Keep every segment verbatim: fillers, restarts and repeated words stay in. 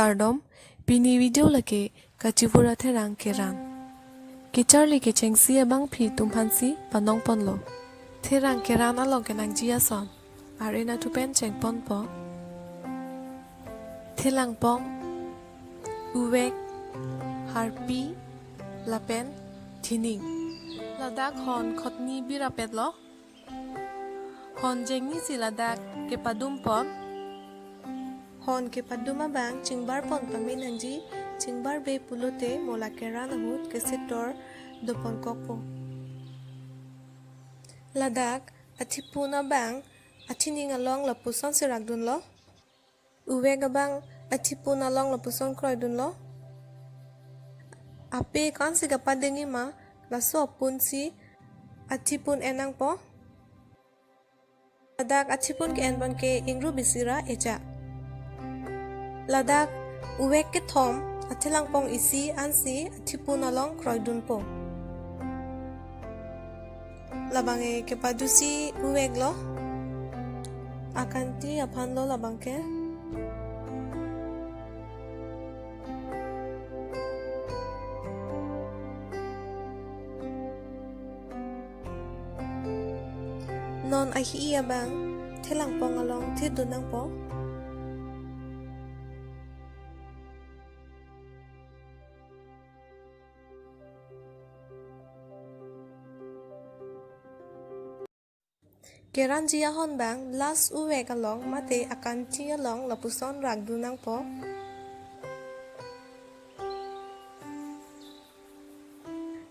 Kardom, pini video lake kachivur atherang keran. Kecharli kechengsi abangpi atumphansi panong ponlo. Therang keran along kenangji ason. Ar-e nathu pen chengponpo. Thelangpong, uvek, harpi, lapen thining. Ladak hon khotni birapetlo. Hon jengni si ladak kepadum pon. Hon kepadum abang chingbar pon pame nangji, chingbarbe pulote mo la keran ahut kesetor dopon kokpo. Ladak athipun abang athining along lapuson si rakdunlo. Uvek abang athipun along lapuson kroidunlo. Ape ko-ansi kapadengji ma, laso apunsi athipun en nangpo. Ladak athipun ke-en pon ke ingru bisira eja. Ladak uvek kethom, athelangpong isi ansi athipun along kroidunpo. Labang ke kepadusi uveklo. Akanti aphanlo labang ke. Non ahi abang thelangpong along thedun nangpo. Keranji ahon abang last uvek along mate akanti along lapuson rakdun nangpo.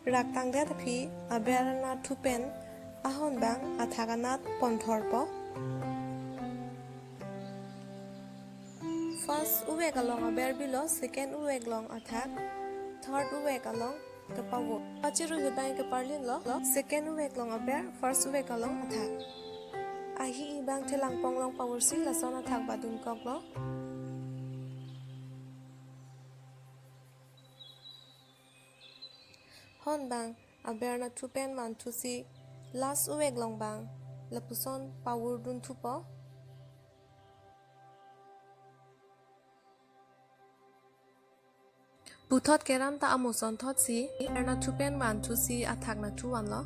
Raktangdet aphi aber nathu pen ahon abang athak anat ponthorpo. First uvek along aber bilo, second uvek along athak, third uvek along kepavur. Pachirui ahut abang keparlinlo, second uvek along aber, first uvek along athak. Ahi abang thelangpong along pavursi lason athak badunkoklo. Hon abang aber nathu pen vanthusi last uvek along abang lapuson pavurdunthupo. Puthot keran ta amo asonthotsi, aber nathu pen vanthusi athak nathu vanlo.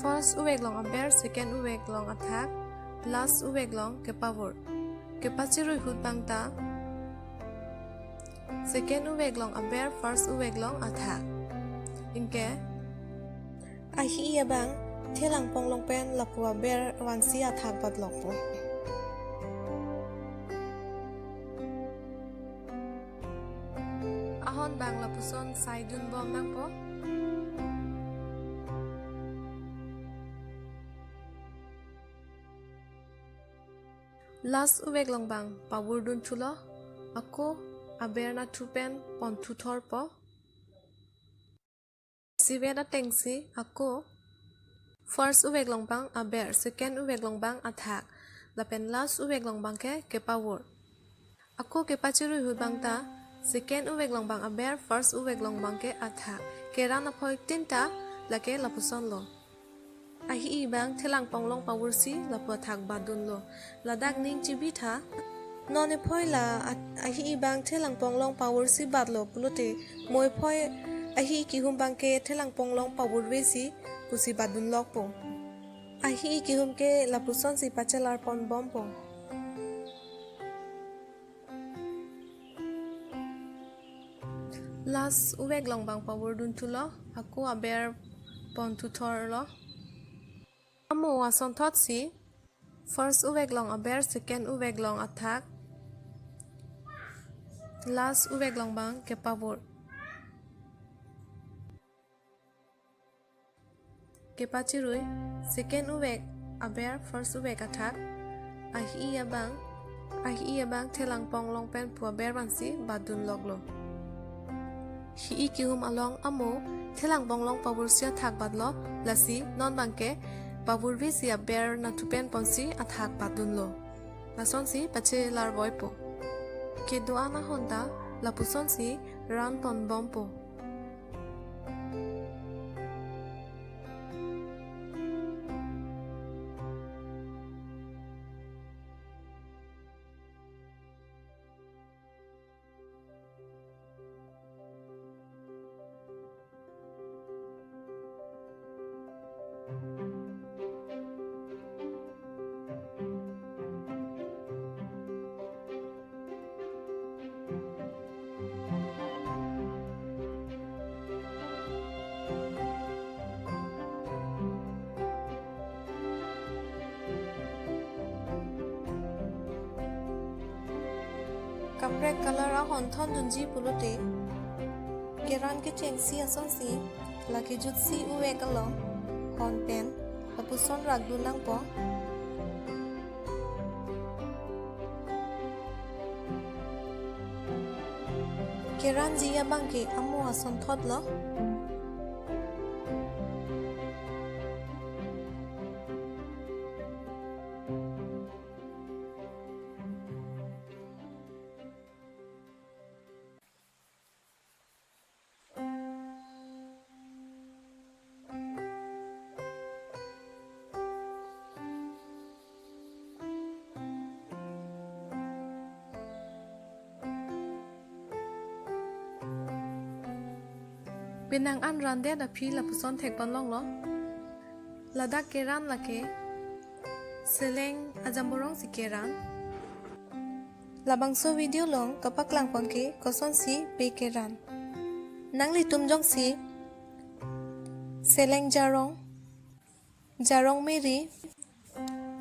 First uvek along aber, second uvek along athak, last uvek along kepavur. Kepachirui ahut abang ta second uvek along aber, first uvek along athak. Anke ahi abang thelangpong along pen lapu aber vansi athak batlokpo. Ahon abang lapuson saidunbom nangpo. Last uvek along abang pavurdunthulo, ako aber nathu pen ponthuthorpo. Isivet atengsi ako first uvek along abang aber, second uvek along abang athak, lapen last uvek along abang ke kepavur. Ako kepachirui ahut abang ta second uvek along abang aber, first uvek along abang ke athak. Keran aphoi tin ta lake lapusonlo. Ahi abang thelangpong along pavursi lapu athak badunlo. Ladak ning chibitha. Non ephoi la at-, ahi abang thelangpong along pavursi batlo pulote, mo ephoi ahi kehum abang ke thelangpong along pavurvesi pusi badunlokpo. Ahi kehum ke lapusonsi pachelar ponbompo. Last uvek along abang pavurdunthulo, ako aber ponthuthorlo. Amo asonthotsi, first uvek along aber, second uvek along athak, last uvek along abang kepavur. Kepachirui, second uvek aber, first uvek athak, ahi abang, ahi abang thelangpong along pen pu aber vansi badunloklo. Hi kehum along amo thelangpong along pavursi athak batlo, lasi non abang ke pavurvesi aber nathu pen ponsi athak badunlo. Lasonsi pachelarvoipo. Kedo-an ahon ta lapusonsi ran ponbompo. Kaprek color ahon thondunji pulote, keran kechengsi asonsi, lake jutsi uvek along hon pen lapuson rakdun nangpo. Keranji abangke amo asonthotlo. Penang an randet aphi lapuson thekpon longlo. Ladak keran lake seleng ajamborong si keran. Labangso video along kapaklangpon ke kosonsi pe keran. Nanglitum jongsi seleng jarong, jarong meri,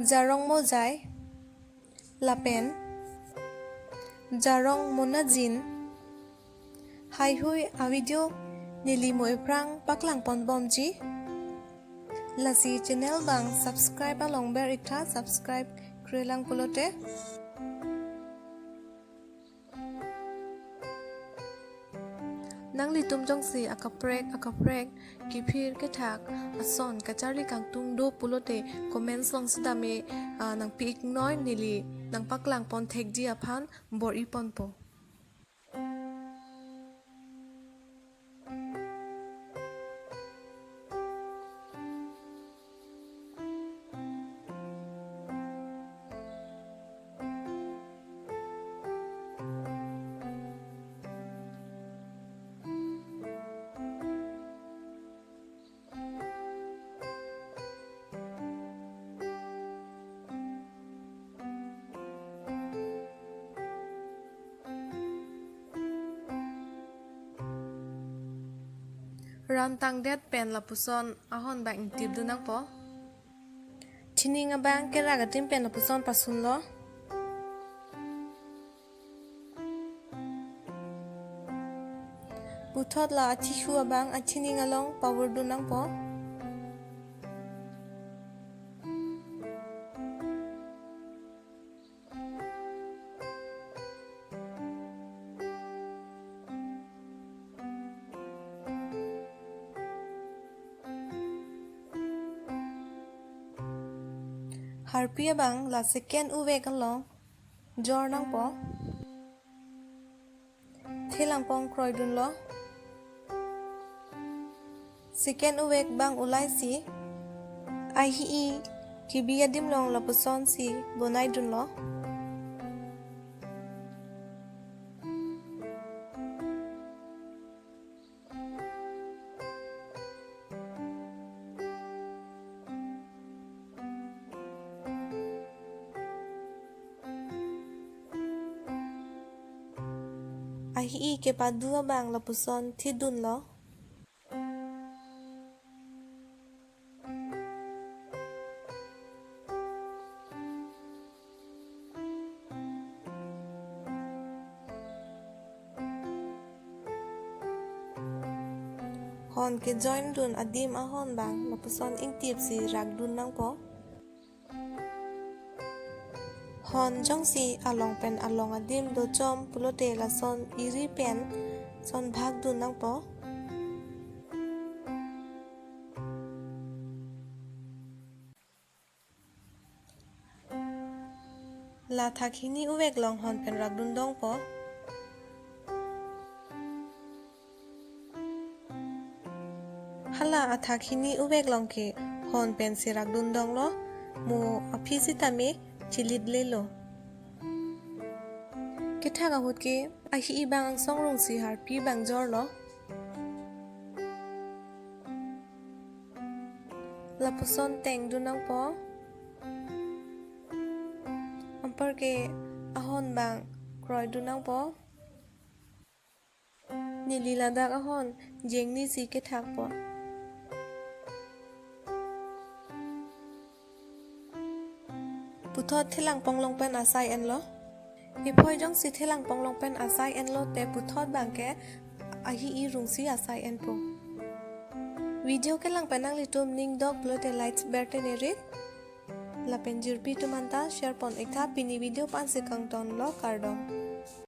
jarong mojai, lapen jarong monajin haihui a-video neli mo aphrang paklangponbomji. Lasi channel abang subscribe along ber-iktha, subscribe krelang pulote. Nanglitum jongsi akaprek akaprek kiphir kethak ason kacharli kangtung do pulote comments along sitame, ah, nangpi-iknoi, neli nangpaklangpon thekji aphan bor-iponpo. Ran tangdet pen lapuson ahon abang ingtipdun nangpo. Thining abang kerak adim pen lapuson pasunlo. Puthot la athihu abang athining along pavurdun nangpo. Harpi abang la second uvek along jor nangpo. Thelangpong kroidunlo. Second uvek abang ulaisi ahi-i kebi adim along lapusonsi bonaidunlo. Ahi-i kepadu abang lapuson thidunlo. Hon kejoindun adim ahon abang lapuson ingtipsi rakdun nangpo. Hon jongsi along pen along adim dochom pulote lason iri pen son bhakdun nangpo. La thak hini uvek along hon pen rakdun dongpo. Hala athak hini uvek along ke hon pensi rakdun donglo, mo aphi sitame chilitlelo. Kethak ahut ke ahi-i abang angsong rungsi harpi abang jorlo. Lapuson tengdun nangpo. Anparke ahon abang kroidun nangpo. Neli ladak ahon jengnisi kethakpo. Puthot thelangpong along pen asai enlo. Iphoi jongsi thelang ponglong pen asai enlote puthot abangke ahi-i rungsi asai enpo. Video kelang pen nanglitum ning dok pulote likes berte nerit. Lapen jirpi atum anta share pon-iktha. Pini video pu-ansi kangtonlo, kardom.